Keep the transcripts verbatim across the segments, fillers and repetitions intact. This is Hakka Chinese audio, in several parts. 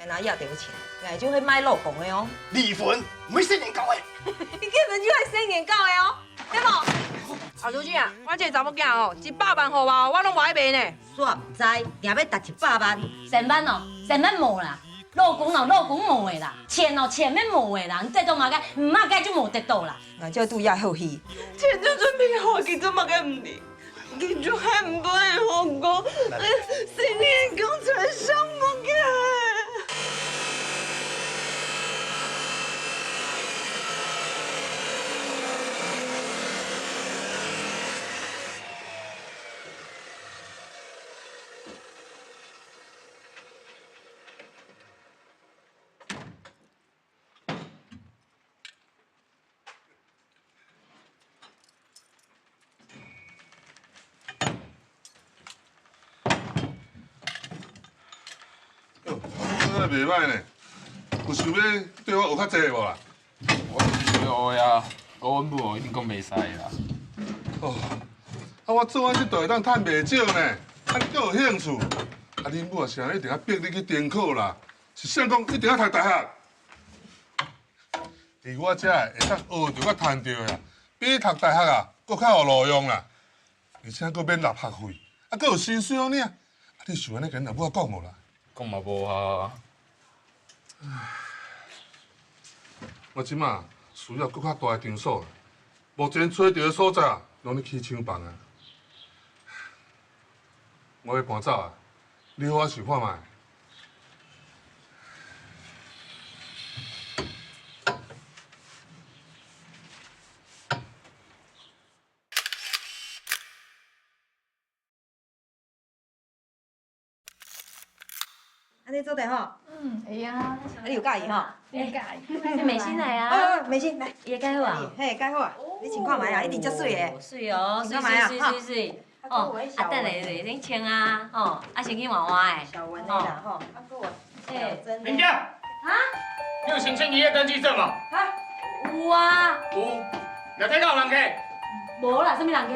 哪有得有錢，哎，就會賣老公的哦。離婚，毋係性命交的。你根本就係性命交的哦，對無？啊，如今啊，我這个查某囝哦，一百萬予我，我攏無愛賣呢。煞毋知，定要值一百萬。千萬哦，千萬無啦，老公哦，老公無的啦，錢哦，錢也無的啦，你得到麼个，麼个就無得到啦。𠊎就對伊好戲。錢都準備好，佢做麼个毋理？ 佢就還毋會好過，心裡講出來想無个。喲，做得袂歹呢，有想欲對我學較濟無啦？我想欲學啊，我阮母一定講袂使啦。哦，啊，我做啊這代會當趁袂少呢，啊，你閣有興趣？啊，恁母啊，是按呢一定愛逼你去重考啦，是啥人講一定愛讀大學？ 佇我遮會當學著佮趁著的啊，比讀大學啊，閣較有路用啦。而且閣免納學費，啊，閣有薪水呢。啊，你想按呢佮恁老母講無啦？講嘛無效啊。我這馬需要閣較大的場所啦，目前揣著的所在啊，攏咧起廠房啊。我欲搬走啊，你好好想看覓。 按呢做得吼？嗯，會啊。啊，你有佮意吼？有佮意。欸，美心來啊。啊，美心，來。伊的蓋好啊？嘿，蓋好啊。你穿看覓啊，一定足媠的。媠哦，媠媠媠媠媠。哦，啊，等下，等下，先穿啊，吼，啊，先去換換的。小文的啦，吼，啊，閣有小珍的。林家，啊？你有行政營業登記證無？啊？有啊。有。內底敢有人客？無啦，啥物人客？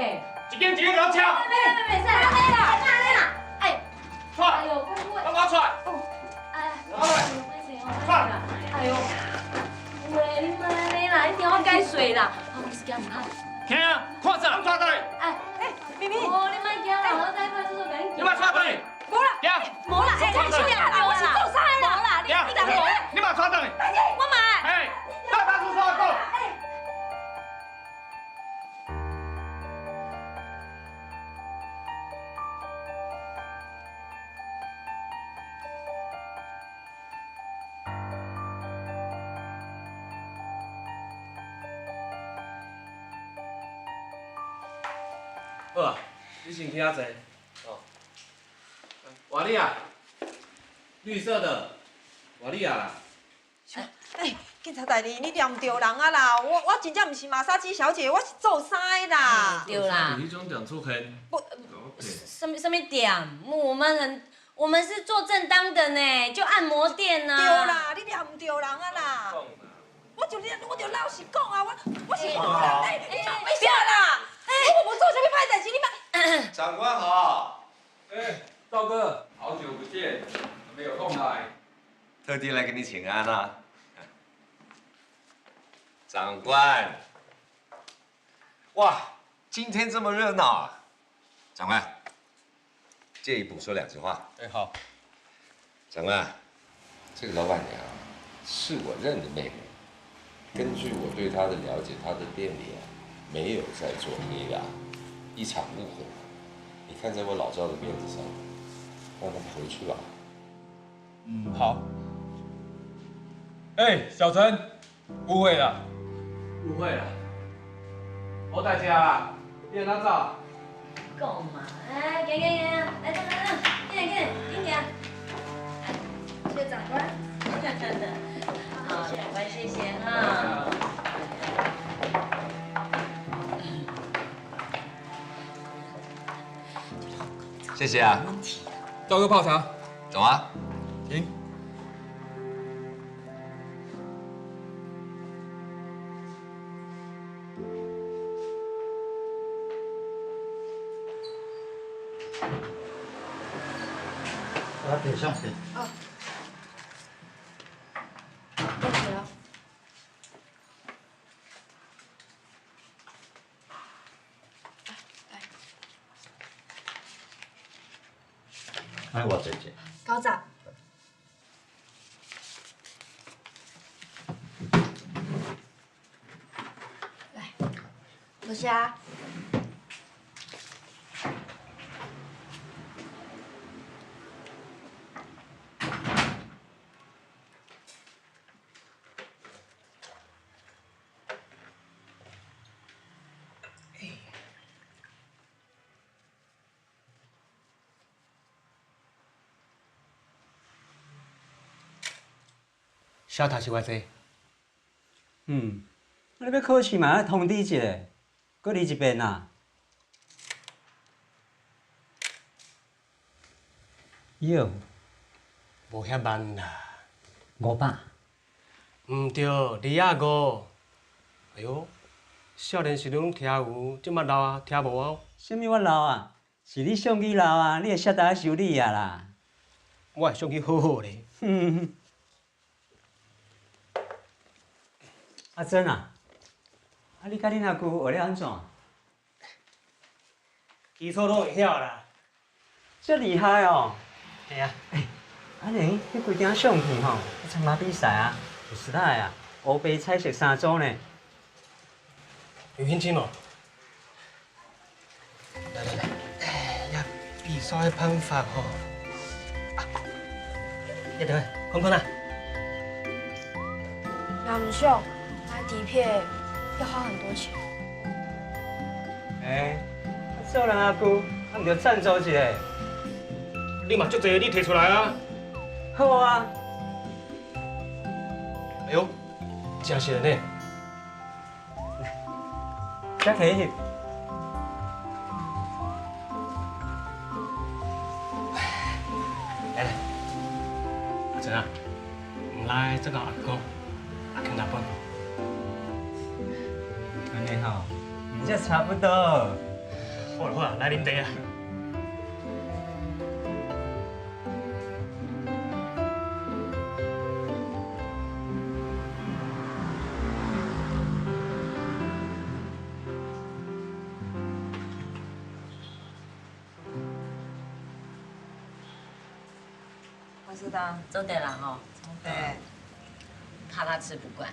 一間一間共我敲。袂，袂，袂，袂使啦，袂啦，袂啦。哎， 出來！哎喲，快快！快快出來！哦，哎，出來！哎喲，哎喲，喂，你莫按呢啦，你聽我解釋啦。哦，你是驚毋怕？聽啊，看啥？出來！哎，哎，咪咪。哦，你莫驚啦，我帶派出所共你。你莫出來！無啦，無啦，哎，太凶啦，我是做啥的啦？無啦，你，你莫出來！我嘛。哎，帶派出所講。哎。 好啊，你先去遐坐。哦。瓦利亞，綠色的，瓦利亞啦。 哎，警察大人，你掠毋著人啊啦！我，我真正毋是馬殺雞小姐，我是做衫的啦。哎，對啦。你這種店出現，不，OK。什麼，什麼店？我們很，我們是做正當的呢，就按摩店啊。對啦，你掠毋著人啊啦！我就，我就老實講啊，我，我是好人，哎，你莫笑啦！哎，我無做啥物歹代誌，你莫。長官好。哎，道哥，好久不見，怎麼有空來？ 特地來跟你請安啊。長官，哇，今天這麼熱鬧啊！長官，借你補說兩句話。哎，好。長官，這個老闆娘是我認的妹妹，根據我對她的了解，她的店裡啊，沒有在做黑的啊，一場誤會。你看在我老趙的面子上，讓她回去吧。 嗯，好。哎，小陳，誤會了。誤會了。好代誌啊，你哪走？講嘛，哎，行行行，來，等等等，緊來緊來，緊行。謝謝長官。好，長官，謝謝哈。 謝謝啊。道哥泡茶。走啊。行。我要點相片。哦。哎，我姐姐。高长。来，坐下。 小弟是我姐。嗯，你欲考試嘛，愛通知一下，閣離一遍啊。喲，無遐慢啦。五百。毋對，二啊五。哎喲，少年時攏聽有，這馬老啊，聽無啊。啥物我老啊？ 是你相機老啊，你个舌頭修理啊啦。我个相機好好咧。阿珍啊，啊你佮恁阿舅學了按怎？基礎攏會曉啦。遮厲害哦！嘿啊。欸，按呢，你規張相片吼，去參加比賽啊，有實力啊，烏白彩色三組呢。有興趣無？ 來來來，哎呀，比賽个辦法吼。啊，你等下，看看啊。也毋想，買底片要花很多錢。哎，做人阿舅，啊毋就贊助一下。你嘛足濟，你提出來啊。好啊。哎喲，真實的呢。 來，遮提去。來來，阿珍啊，毋來，再佮阿公、阿公阿婆。按呢吼，毋就差不多。好啦好啦，來啉茶啊。 黃师大，做得啦吼。對。怕他吃不慣。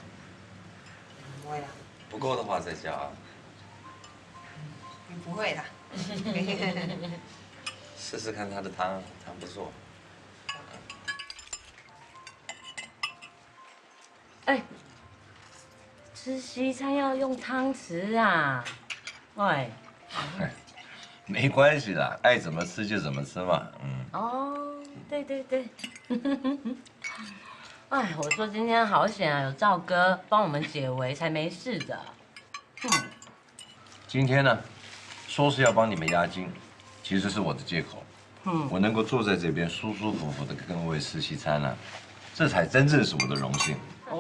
不會啦。不夠的話再加啊。嗯，不會啦。試試看他的湯，湯不錯。 哎，吃西餐要用湯匙啊？喂。没关系啦，爱怎么吃就怎么吃嘛，嗯。哦，对对对。哎，我说今天好险啊，有赵哥帮我们解围，才没事的。哼。 今天呢，说是要帮你们压惊，其实是我的借口。嗯。我能够坐在这边舒舒服服的跟各位吃西餐啊，这才真正是我的荣幸。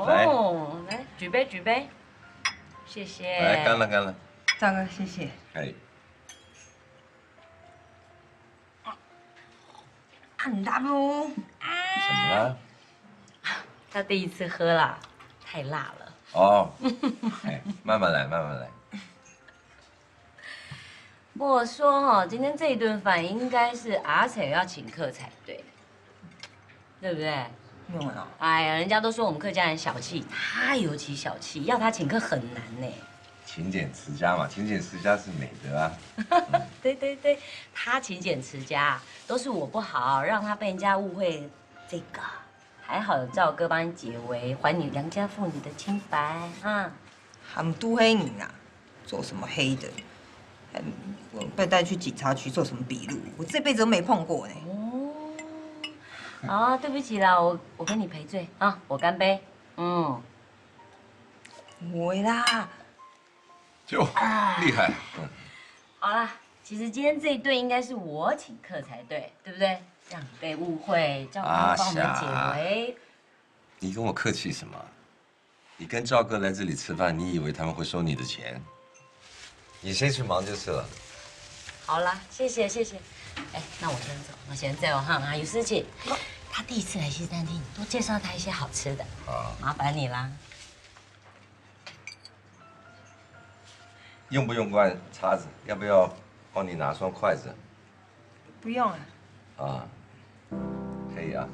来。哦，来，举杯，举杯。谢谢。来，干了，干了。赵哥，谢谢。哎。 很辣哦。怎么了？他第一次喝啦，太辣了。哦，哎，慢慢来，慢慢来。我说哦，今天这一顿饭应该是阿才要请客才对，对不对？没有啊。哎呀，人家都说我们客家人小气，他尤其小气，要他请客很难呢。 勤俭持家嘛，勤俭持家是美德啊。对对对，他勤俭持家，都是我不好，让他被人家误会这个。还好有赵哥帮你解围，还你良家妇女的清白啊。他们都黑你啊，做什么黑的？还被带去警察局做什么笔录？我这辈子都没碰过呢。哦，啊，对不起啦，我我跟你赔罪啊，我干杯。嗯。 不会啦。就厉害。嗯。好啦，其实今天这一顿应该是我请客才对，对不对？让你被误会，赵哥帮我们解围。你跟我客气什么？你跟赵哥来这里吃饭，你以为他们会收你的钱？你先去忙就是了。好啦，谢谢谢谢。哎，那我先走，我先走哈，啊，有事情。他第一次来西餐厅，多介绍他一些好吃的。啊。麻烦你啦。用不用筷叉子？要不要帮你拿双筷子？不用了。啊，可以啊。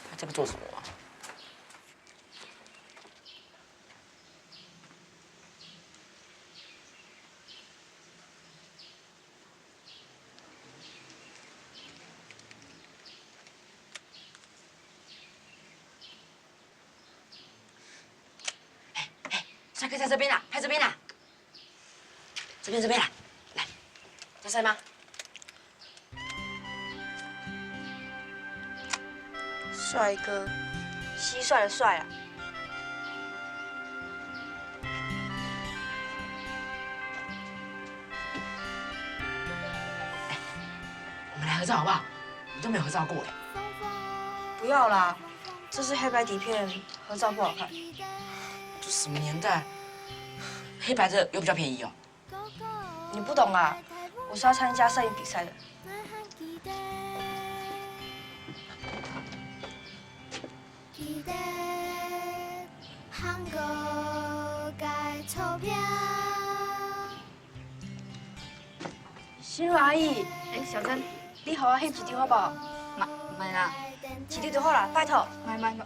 他这个做什么啊？帅哥在这边啦，拍这边啦。 这边，这边啦，来，在这吗？帅哥，蟋蟀的帅啊。我们来合照好不好？我们都没有合照过哎。不要啦，这是黑白底片，合照不好看。这什么年代？黑白的有比较便宜哦？ 你不懂啊，我是要参加摄影比赛的。 新來姨，欸，小珍，你好啊，翕一張好無？慢，慢啊。一張就好啦，拜託。慢，慢，慢。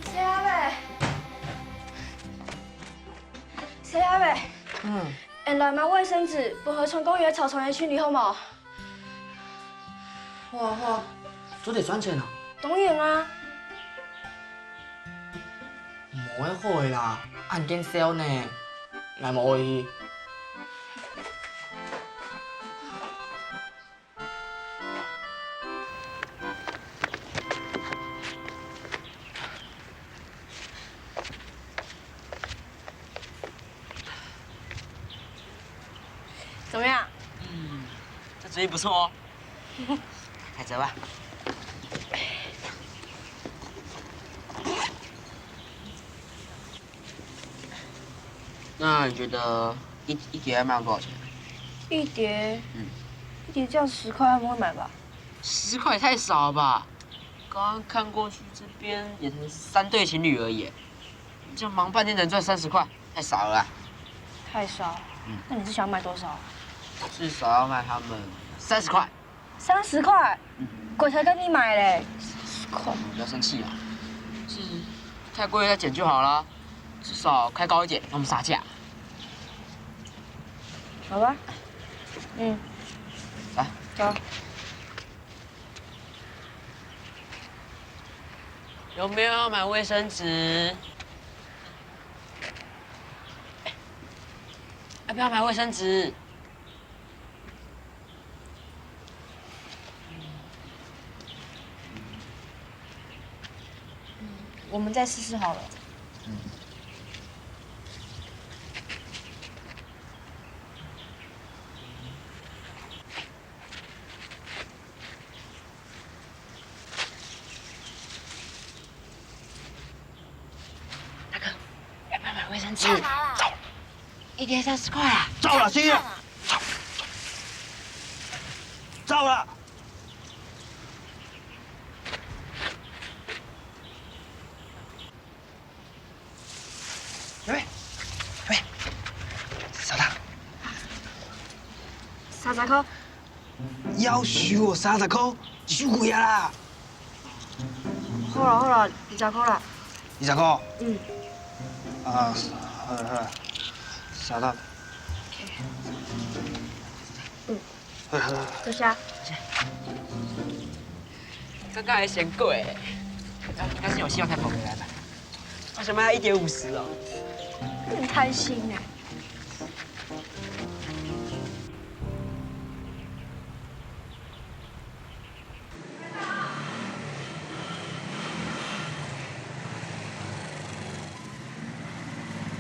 細阿妹，細阿妹，嗯。𫣆來買衛生紙，分河川公園草叢仔清理好無？好啊，好啊，做得賺錢啊？當然啊。無會好个啦，恁見笑呢，𠊎無愛去。 怎麼樣？嗯，這主意不錯哦。開車吧。 那你覺得一，一疊要賣多少錢？一疊？嗯。一疊這樣十塊，他們會買吧？十塊也太少了吧？剛剛看過去，這邊也才三對情侶而已，這樣忙半天才賺三十塊，太少了啦。太少？嗯。那你是想要賣多少啊？至少要賣他們三十塊。 三十塊？嗯。鬼才跟你買嘞，三十塊。不要生氣啊。是，太贵再剪就好了，至少开高一点，让我们杀价。好吧。嗯。来。走。有没有要买卫生纸？要不要买卫生纸？我们再试试好了。大哥，要不要买卫生纸？干嘛啦？走，一贴三十块啊。走了，行了，走，走了。喂，喂，啥啦？三十块。夭寿哦，三十块，傷贵啊啦！好了好了，二十块啦。二十块？嗯。啊，好了好了，三十。嗯。 多谢。刚刚还嫌贵，但是有信用卡跑回来了。为什么要一点五十哦？很开心哎。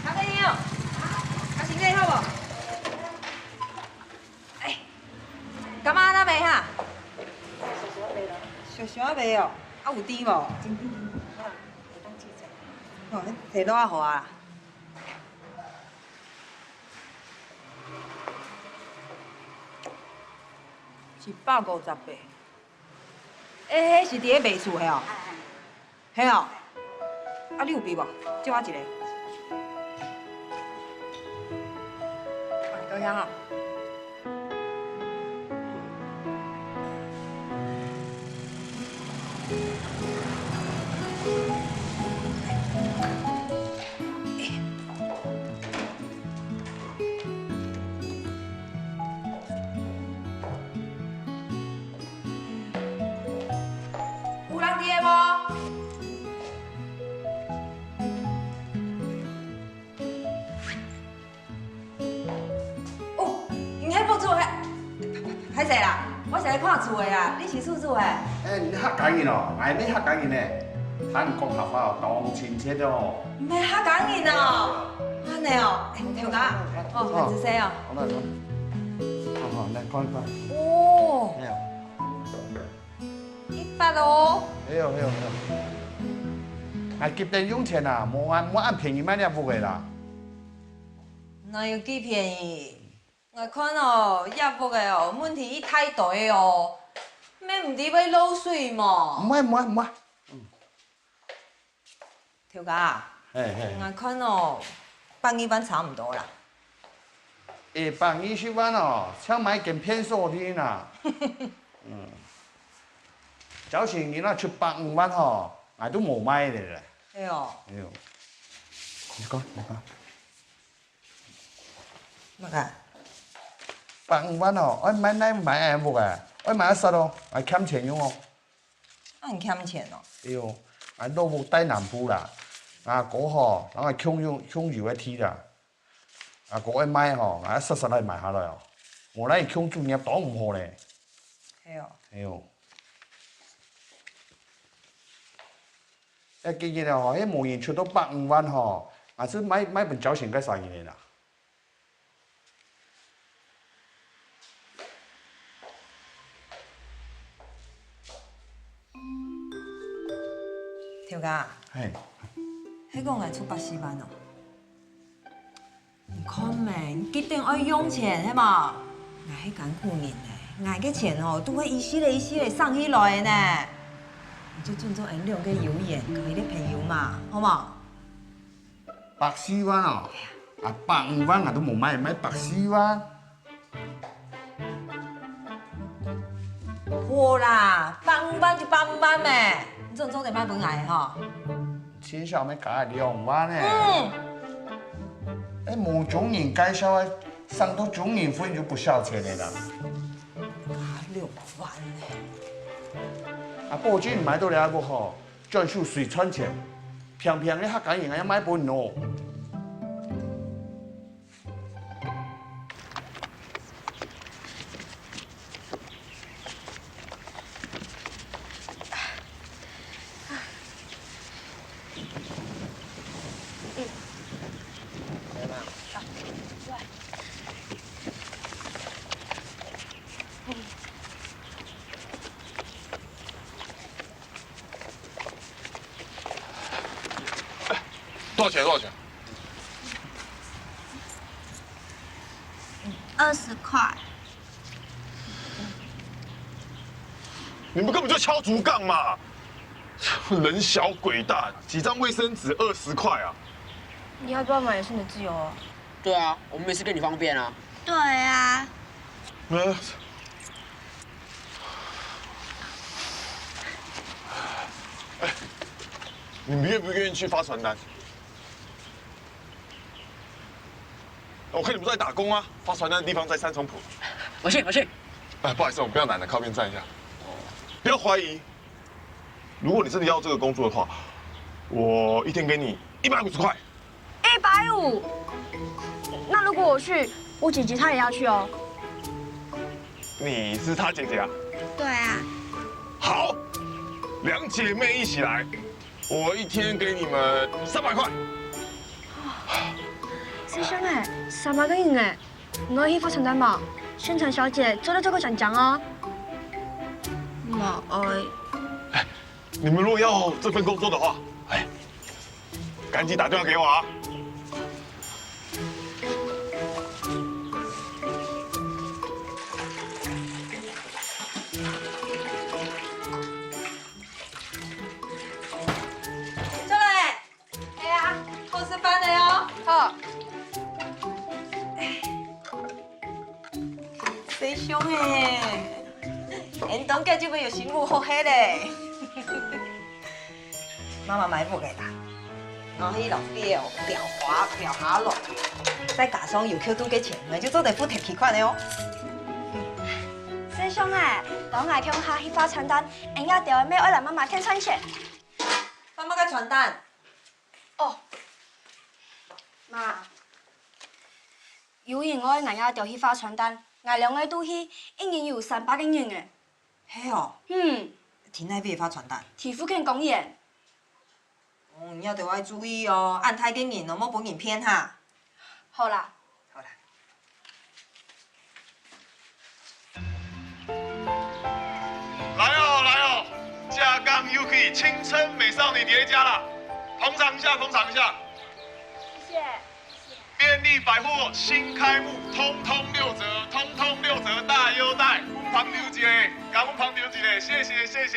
阿朋友，阿行妹好不？ 哎，干嘛那卖哈？小小賣哦，啊有甜無？哦，提落仔好啊。一百五十八。哎，迄是佇咧賣厝个哦。 係哦。啊，你有筆無？借我一个。啊，多謝哈。 有人佇咧無？哦，你迄屋主係，歹勢啦，我是來看厝的啦，你是厝主係？哎，你客家人哦，𠊎乜客家人呢。聽你講客話哦，當親切哦。毋係客家人哦，安尼哦，哎，頭家，哦，很仔細哦。好，來，來，好，好，來看一看。哦。哎呀。 一百哦。係哦，係哦，係哦。𠊎急等用錢啊，無恁，無恁便宜買這屋个啦。哪有幾便宜？𠊎看哦，這屋个哦，問題一大堆哦，乜毋知會漏水無？毋會，毋會，毋會。 頭家啊，嘿，嘿。𠊎看哦，百二萬差毋多啦。一百二十萬哦，像買間便所个啦。嗯。朝晨你若出百五萬吼，𠊎都無賣咧。哎喲。哎喲。你講，你講。麼个？百五萬哦，愛買哪買恁屋啊？愛買一室哦，𠊎欠錢用哦。 恁欠錢哦。哎喲，𠊎老屋在南部啦，𠊎哥吼，𠊎共有共有个地啦，𠊎哥愛賣吼，𠊎煞煞來買下來哦，無來共做業當毋好咧。係哦。哎喲，哎，今日吼，係無人出到百五萬吼，𠊎就賣賣分朝晨該儕人啦。 頭家，嘿。係講𠊎出百四萬哦。你看咩，你一定愛用錢，係無？𠊎係艱苦人呢，𠊎个錢哦，都會一息仔一息仔省起來个呢。你就尊重𠊎兩個有緣，交一個朋友嘛，好無？ 百四萬哦，啊，百五萬𠊎都無賣，賣百四萬。好啦，百五萬就百五萬咩，你總總得賣分𠊎吼。先生，愛加兩萬呢。嗯。哎，無中人介紹啊，省到中人份就不少錢了啦。加兩萬呢？啊，保證買到了个吼，轉手隨賺錢，平平个客家人也賣分你哦。 多少錢？多少錢？二十塊。你們根本就敲竹槓嘛！人小鬼大，幾張衛生紙二十塊啊！你要不要買也是你的自由哦。對啊，我們也是給你方便啊。對啊。呃，哎，你們願不願意去發傳單？ 我看你們在打工啊，發傳單的地方在三重埔。我去，我去。哎，不好意思，我們不要攔了，靠邊站一下。不要懷疑，如果你真的要這個工作的話，我一天給你一百五十塊。一百五？那如果我去，我姐姐她也要去哦。你是她姐姐啊？對啊。好，兩姐妹一起來。 我一天給你們三百塊。先生哎，三百個銀哎，你愛去發傳單無？宣傳小姐做得做个講講哦。無愛。哎，你們如果要這份工作的話，哎，趕緊打電話給我啊。 出來。哎呀，好食飯了喲。好。細香哎，恁當遽就會有新屋好歇咧。媽媽買屋个啦，𠊎去摎表、表哥、表下來，再加上有扣除个錢，𠊎就做得付頭期款了哦。細香哎，當𠊎共下去發傳單，恁樣兜乜愛來媽媽𢯭賺錢。 發麼个傳單？哦，媽，有人愛𠊎兜去發傳單，𠊎兩個都去，一人有三百個銀誒。係哦。嗯。去哪位發傳單？去福建公園。哦，你兜愛注意哦，恁大個人哦，莫分人騙哈。 好啦。好啦。來哦，來哦，嘉鋼U K青春美少女疊加啦！捧場一下，捧場一下。謝謝，謝謝。便利百貨新開幕，通通六折，通通六折大優待，捧場一下，共捧場一下，謝謝，謝謝。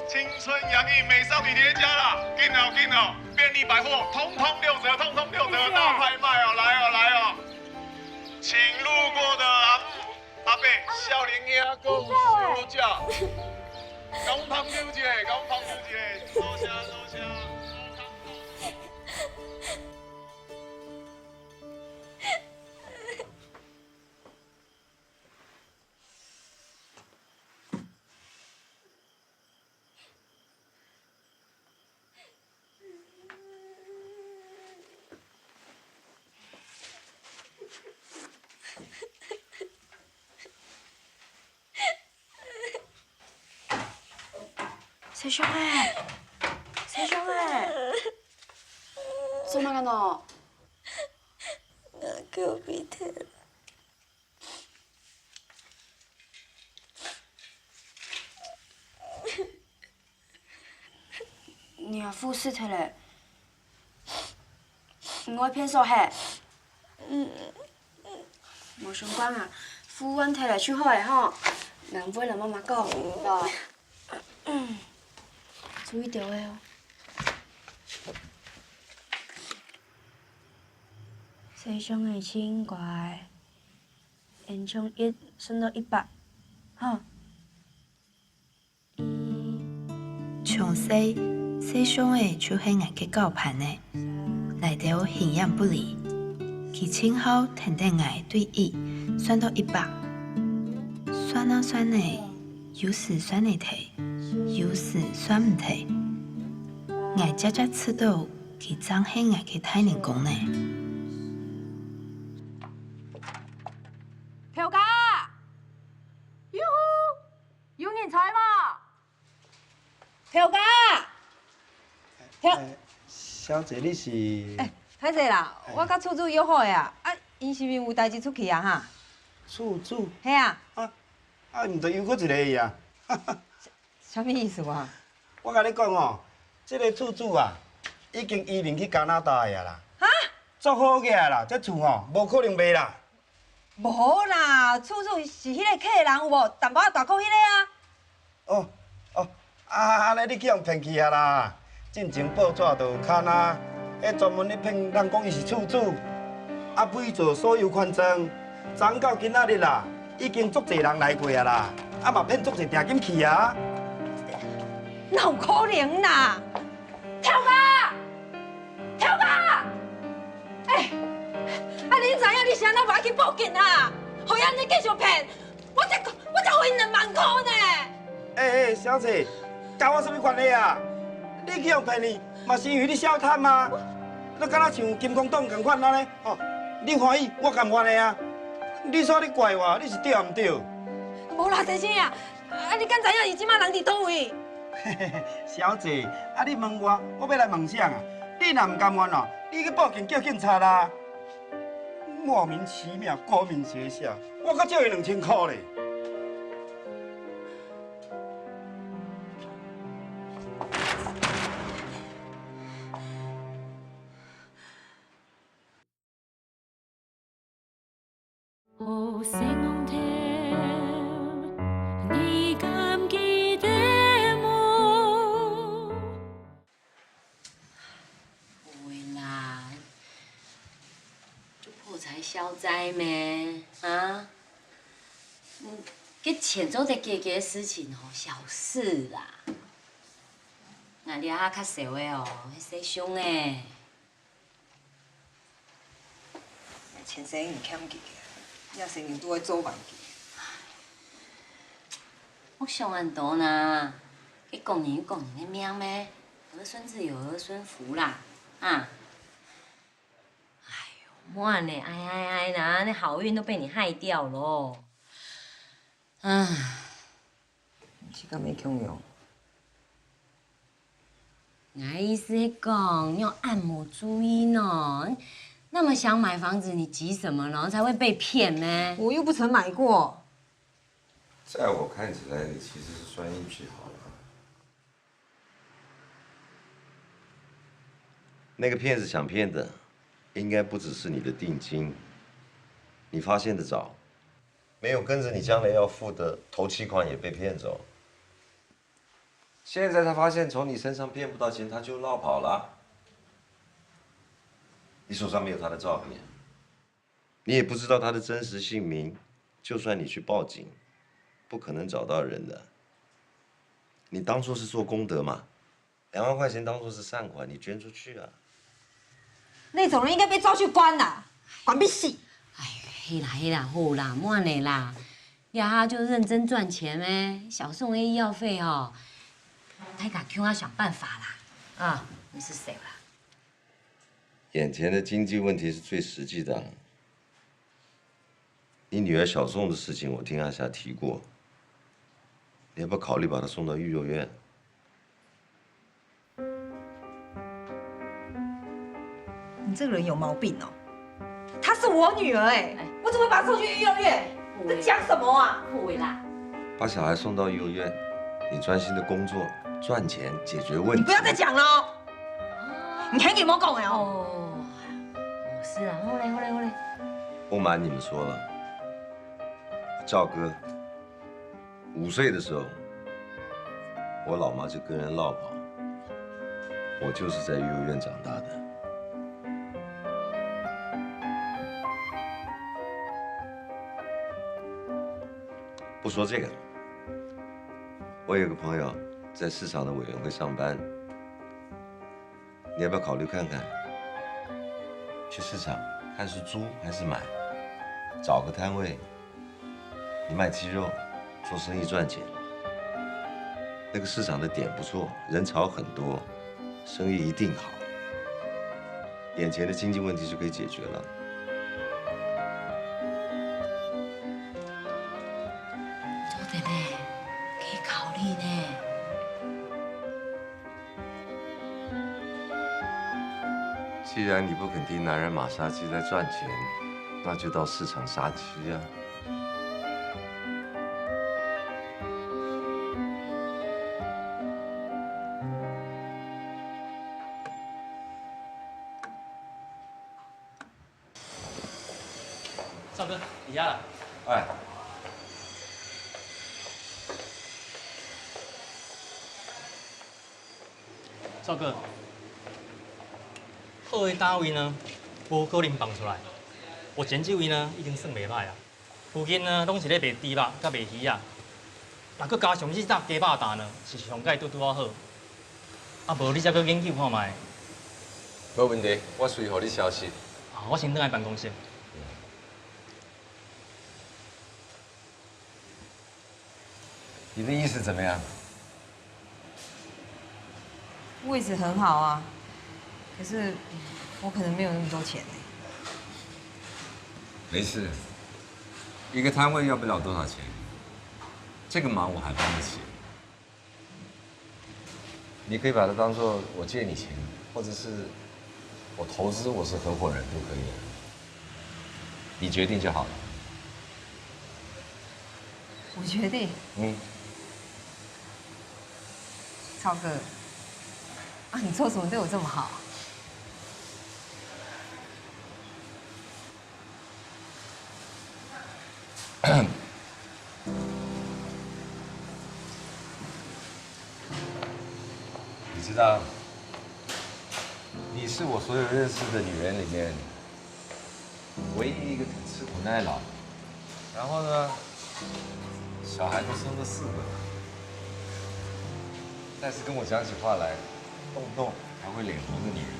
青春洋溢美少女疊加啦，緊哦，緊哦！ 便利百貨，通通六折，通通六折，謝謝。大拍賣哦，來哦，來哦！請路過的阿姆、阿伯、少年兄、哥、小姐，共捧場一下，共捧場一下，多謝，多謝。 細香哎，細香哎，做麼个呢？𠊎枸皮忒了。 若褲濕忒了，你愛便所歇。無相干啊，褲換忒了就好了吼。𠊎會摎媽媽講，好無？注意兜仔哦。細香仔盡乖，𫣆從一算到一百，吼。 一，從細，細熊仔就係𠊎个攪拌仔，𠊎兜形影不離。佢盡好跈等𠊎對一算到一百，算啊算仔，有時算會忒，有時算毋忒。𠊎遽遽知著，佢正係𠊎个大人公呢。頭家！喲呼！有人在無？ 頭家！頭……欸，小姐，你是？欸，歹勢啦，欸。我佮處主約好个啊，啊，𪜶是毋是有代誌出去啊哈？處主？係啊。啊，啊，毋就又閣一个去啊？啥物意思啊？我共你講哦，這个處主啊，已經移民去加拿大个啊啦。哈？足好个啊啦，這厝吼，無可能賣啦。無啦，處主是彼个客人有無？淡薄仔大箍彼个啊。 哦，哦，啊，按呢你去予騙去啊啦！進前報紙都有刊啊，彼專門咧騙人講伊是處主，啊，偽造所有權證，長到今仔日啦，已經足濟人來過啊啦，啊嘛騙足濟定金去啊。哪有可能啦？頭家！頭家！欸，啊，你知影你是按怎無愛去報警啊？予伊按呢繼續騙， 我才，我才予𪜶兩萬箍呢！欸欸，小姐，佮我啥物關係啊？你去予騙去，嘛是因為你痟貪嘛。你敢若像金光黨仝款按呢，吼，你歡喜，我甘願的啊。你說你怪我，你是著毋著？無啦，先生啊，啊，你敢知影伊這馬人佇佗位？小姐，啊，你問我，我欲來問啥啊？你若毋甘願哦，你去報警叫警察啦。莫名其妙，國民學校。 我閣借伊兩千箍咧。會啦，就破財消災咩，啊？嗯，該錢做得解決个事情吼，小事啦。𠊎這下較愁个哦，係細熊仔。錢生你欠佢个，這生意都愛做完去。莫想恁多啦，該各人有各人个命咩，兒孫自有兒孫福啦，啊。 哎喲，莫呢，哎哎哎啦，那好運都被你害掉咯。啊，你是敢會共樣？𠊎意思係講，你有恁無注意呢？那麼想買房子，你急什麼呢？才會被騙咩？我又不曾買過。在我看起來，你其實是算運氣好的。 那個騙子想騙的，應該不只是你的定金。你發現得早，沒有跟著你將來要付的頭期款也被騙走。現在他發現從你身上騙不到錢，他就落跑了。你手上沒有他的照片， 你也不知道他的真實姓名，就算你去報警，不可能找到人的。你當初是做功德嘛，兩萬塊錢當作是善款，你捐出去啊。那種人應該被抓去關啦，關必死。哎，係啦係啦，好啦，莫恁仔啦，這下就認真賺錢咩，小宋个醫藥費吼，大家共下想辦法啦。啊，你是誰啦？ 眼前的經濟問題是最實際的啊。你女兒小宋的事情，我聽阿霞提過，你要不要考慮把她送到育幼院？你這個人有毛病哦！她是我女兒哎，我怎麼把她送去育幼院？在講什麼啊？不會啦。把小孩送到育幼院，你專心的工作、賺錢、解決問題。你不要再講了哦！ 你還給我講了哦。哦，是啊，好嘞，好嘞，好嘞。不瞞你們說了，趙哥，五歲的時候，我老媽就跟人落跑，我就是在育幼院長大的。不說這個了，我有個朋友在市場的委員會上班，你要不要考虑看看？去市场看是租还是买，找个摊位，你卖鸡肉，做生意赚钱。那个市场的点不错，人潮很多，生意一定好。眼前的经济问题就可以解决了。做得呢，可以考虑呢。 既然你不肯听男人马杀鸡来赚钱，那就到市场杀鸡啊。赵哥，你家了。哎。赵哥，好个單位呢，無可能放出來。我前幾位呢，已經算袂歹啊。附近呢，攏是咧賣豬肉佮賣魚啊。 若閣加上這搭雞肉擔呢，是上蓋拄拄仔好。啊無你才閣研究看覓。無問題，我隨予你消息。啊，我先轉來辦公室。你的意思怎麼樣？位置很好啊，可是我可能沒有那麼多錢欸。沒事，一個攤位要不了多少錢，這個忙我還幫得起。你可以把它當作我借你錢，或者是我投資，我是合夥人都可以的。你決定就好了。我決定。嗯。超哥，啊，你做什麼對我這麼好？ 你知道，你是我所有認識的女人裡面，唯一一個肯吃苦耐勞，然後呢，小孩都生了四個，但是跟我講起話來，動不動還會臉紅的女人。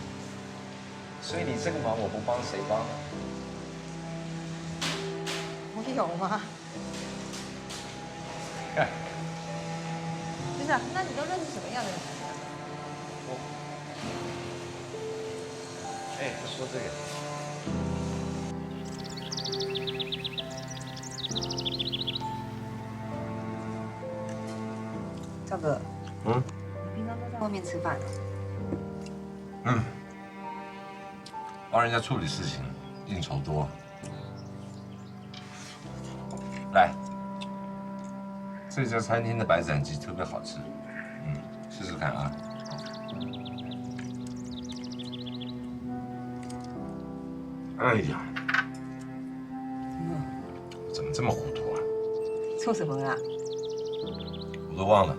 所以你這個忙我不幫誰幫啊？我有嗎？ 看。不是啊，那你都認識什麼樣的女人啊？我，哎，不說這個。赵哥，嗯？你平常都在外面吃飯啊？嗯，幫人家處理事情，應酬多。 來，這家餐廳的白斬雞特別好吃，嗯，試試看啊。哎呀，怎麼這麼糊塗啊？做什麼啦？我都忘了，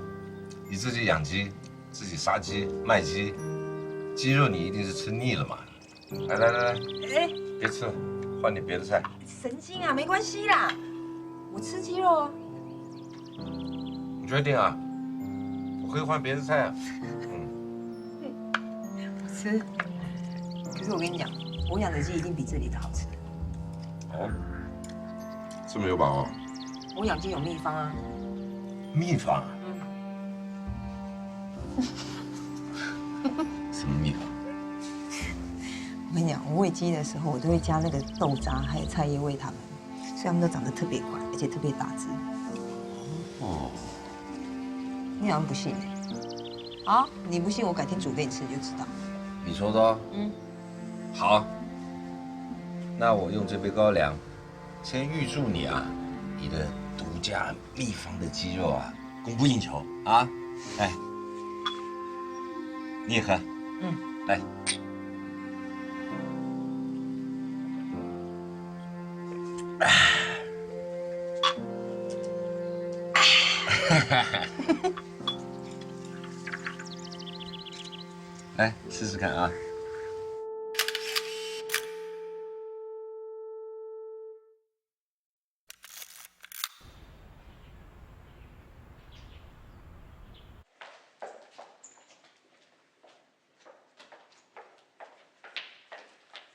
你自己養雞，自己殺雞、賣雞，雞肉你一定是吃膩了嘛。 來來來來，哎，別吃了，換點別的菜。神經啊，沒關係啦，我吃雞肉啊。你確定啊？我可以換別的菜啊。嗯，我吃。可是我跟你講，我養的雞一定比這裡的好吃。哦，這麼有把握？我養雞有秘方啊。秘方啊？嗯。什麼秘方？ 我跟你講，我餵雞的時候，我都會加那個豆渣還有菜葉餵牠們，所以牠們都長得特別快，而且特別大隻。哦，你好像不信欸。好，你不信，我改天煮給你吃，你就知道。你說的哦。嗯。好，那我用這杯高粱，先預祝你啊，你的獨家秘方的雞肉啊，供不應求啊！來，你也喝。嗯，來。來，試試看啊。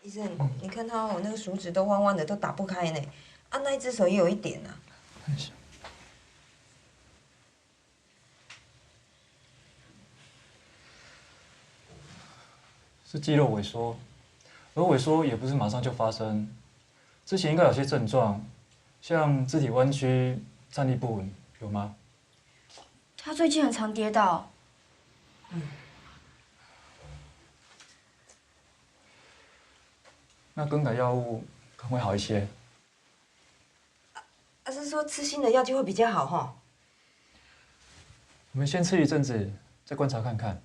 醫生，你看他哦，那个手指都弯弯的，都打不开呢。啊，那一只手也有一点啊。看一下。是肌肉萎缩，而萎缩也不是马上就发生，之前应该有些症状，像肢体弯曲、站立不稳，有吗？他最近很常跌倒。那更改药物可能会好一些。啊，是说吃新的药就会比较好吼？我们先吃一阵子，再观察看看。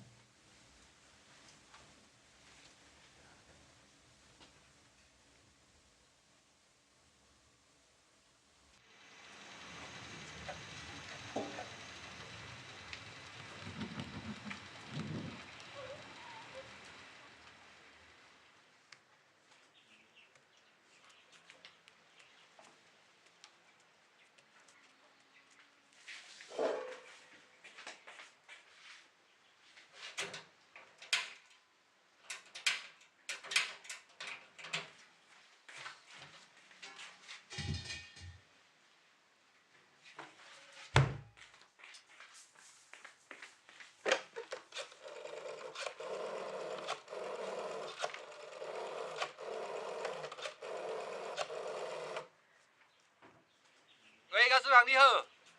喂，雅士伯你好。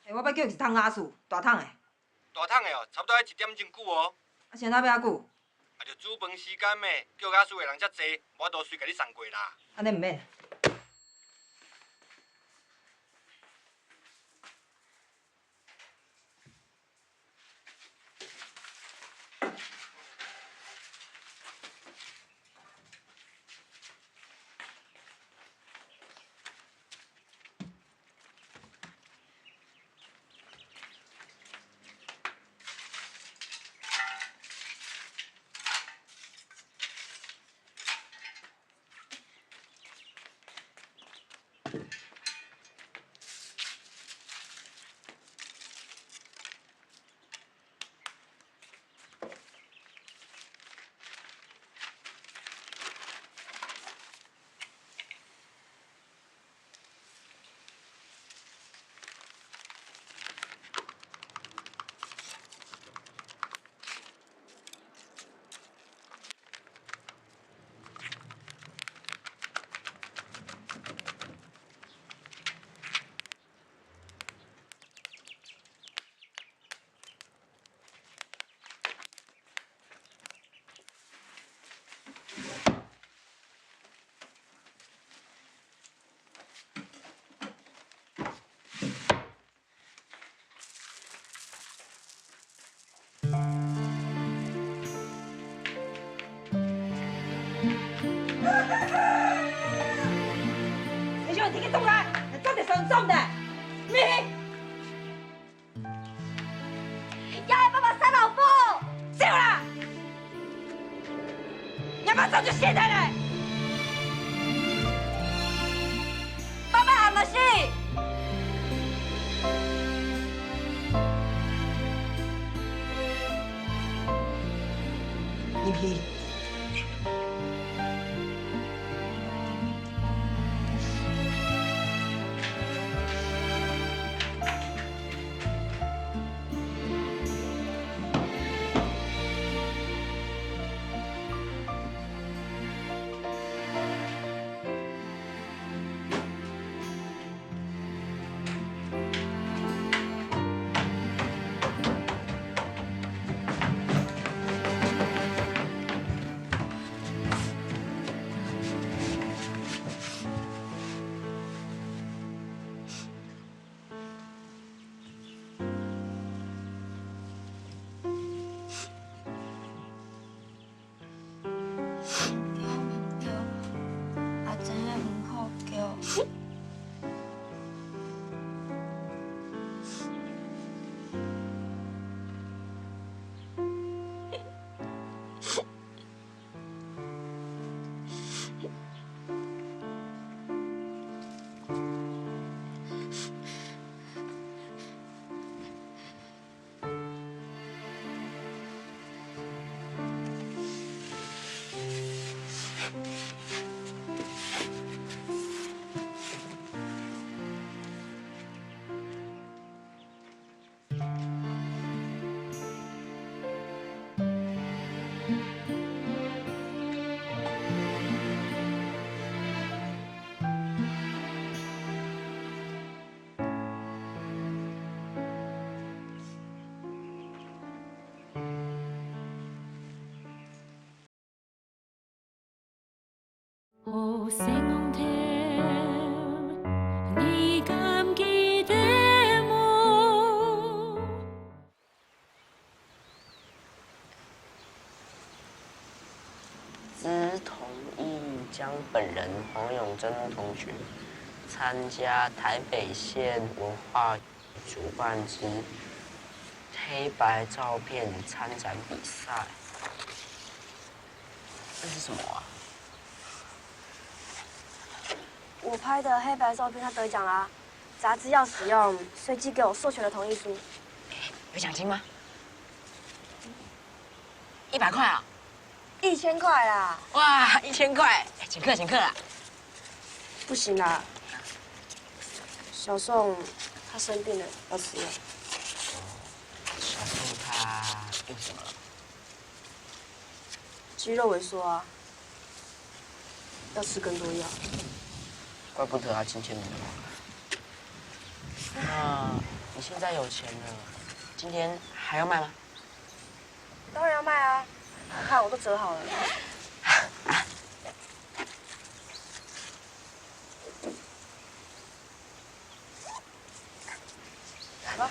欸，我欲叫一桶雅士，大桶的。大桶的哦，差不多愛一點鐘久哦。啊，是哪欲遐久？啊，就煮飯時間咩，叫雅士伯人遮濟，無法度隨共你送過啦。按呢毋免。 你叫你个动来，你做得算重的，咪！ 也係爸爸殺老虎！走啦！若爸早就死忒咧！爸爸還無死！入去。星光天，你敢記得無？ 茲同意將本人黃永珍同學參加臺北縣文化局主辦之黑白照片參展比賽。這是什麼啊？我拍的黑白照片，它得獎啦！雜誌要使用，所以寄給我授權的同意書。有獎金嗎？ 一百塊啊？一千塊啦！哇，一千塊！欸，請客，請客啦！不行啦，小宋他生病了，要吃药。小宋他又怎麼了？肌肉萎縮啊，要吃更多藥。怪不得他今天沒有。那你現在有錢了，今天還要賣嗎？ 當然要賣啊！你看，我都摺好了。來吧。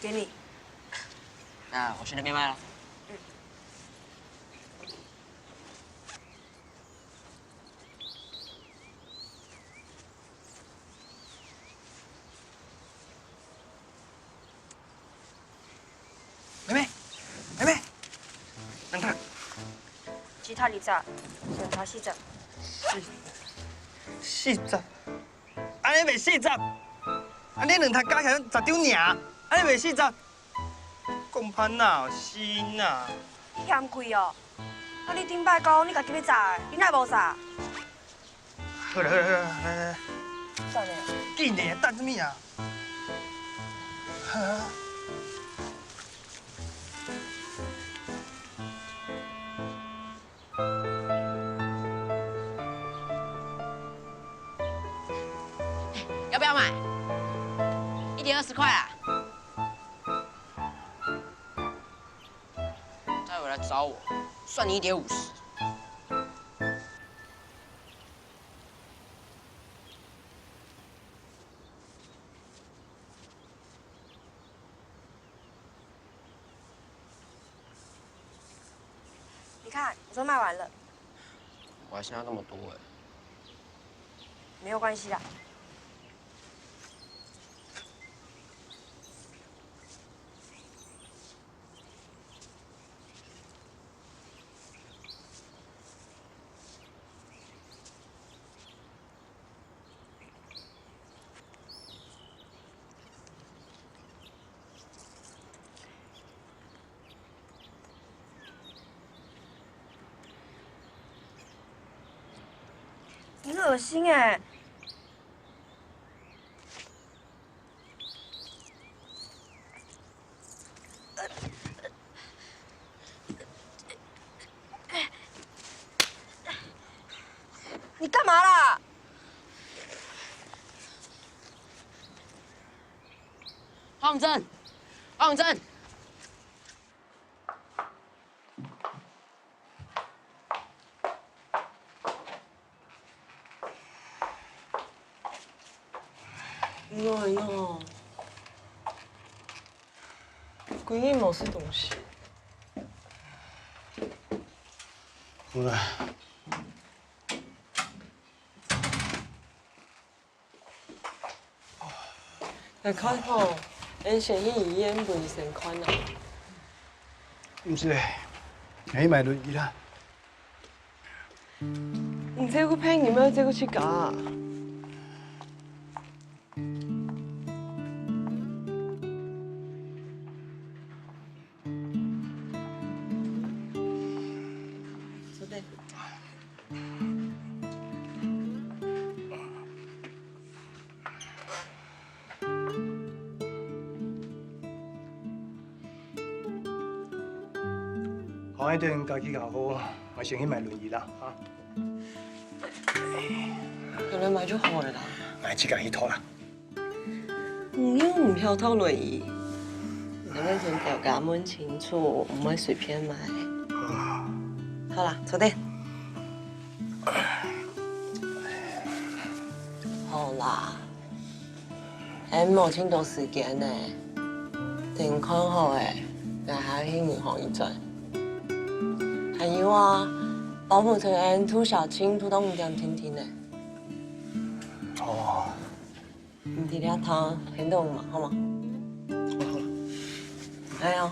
給你。那我去那邊賣了。 妹妹，妹妹，等等。其他二十，先差四十。四，四十？恁樣賣四十？恁樣兩疊加起來十張爾，恁樣賣四十？講歹哪有四啊？你嫌貴哦？啊，你頂擺講你家己要紮的，你哪無紮？ 好啦，好啦，好啦，來，來，來。等咧。緊咧，等啥物啊？好啊。要不要買？一疊二十塊啊。 待會來找我，算你一疊五十。你看，我都賣完了。我還剩下那麼多欸。沒有關係啦。 你噁心欸！ 你幹嘛啦？黃永珍，黃永珍， 喏喏，歸日無食東西。好啦。 來看吼，𫣆先去醫院分醫生看啊。毋使咧，𫣆去買輪椅啦。你照顧別人，愛照顧自家啊。坐等。 好，一定家己搞好，𠊎先去買輪椅啦，啊。有人買就好了啦。𠊎自家去討啦。你又毋曉討輪椅。你愛同表哥問清楚，毋會隨便買。好啦，坐等。好啦，還無盡多時間呢，等看好欸，𠊎還愛去銀行一轉。還有啊，保姆催𠊎渡小青渡到五點定定呢。哦。 你在這聽，聽到無？好無？哎呀，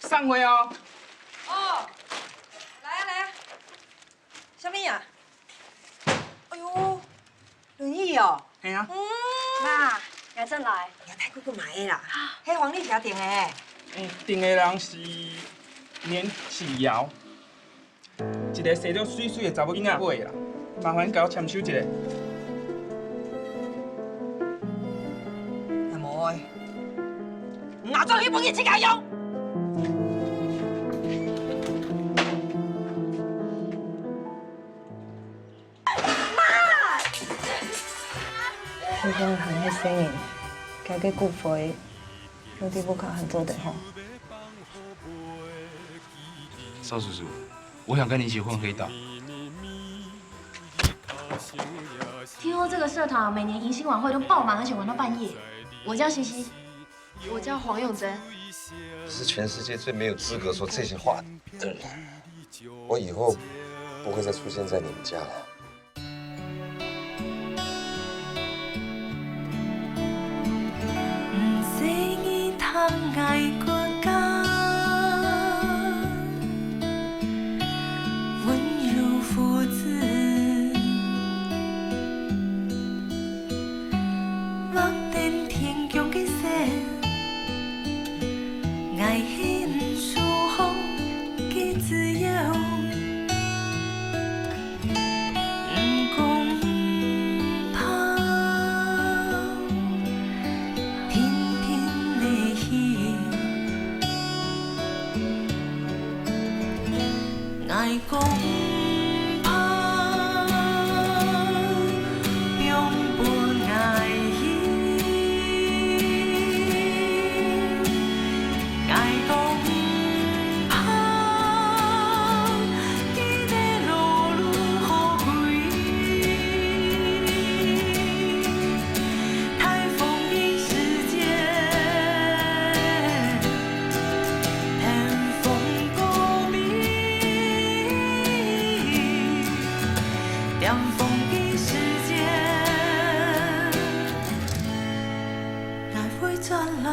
散會哦。哦，來啊來啊，啥物啊？哎喲，輪椅哦。係啊。嗯。媽，𠊎轉來。你太過過買个啦，係黃麗霞訂个。欸，訂个人是年啟瑤。 一个生到媠媠个查某囡仔尾啦，麻煩你共我簽收一下。阿妹，𠊎做去分你自家用。你講還係細人，該个骨灰，放在屋下還做得吼。邵叔叔， 我想跟你一起混黑道。聽說這個社團每年迎新晚會都爆滿，而且玩到半夜。我叫西西。我叫黃永珍。你是全世界最沒有資格說這些話的人。我以後不會再出現在你們家了。 毋使你聽𠊎國家，溫柔父子，望等天降个雪，𠊎係毋輸風个自由。 毋講怕，定定來去。𠊎講怕，放分𠊎去。𠊎講怕， 𠊎會轉來。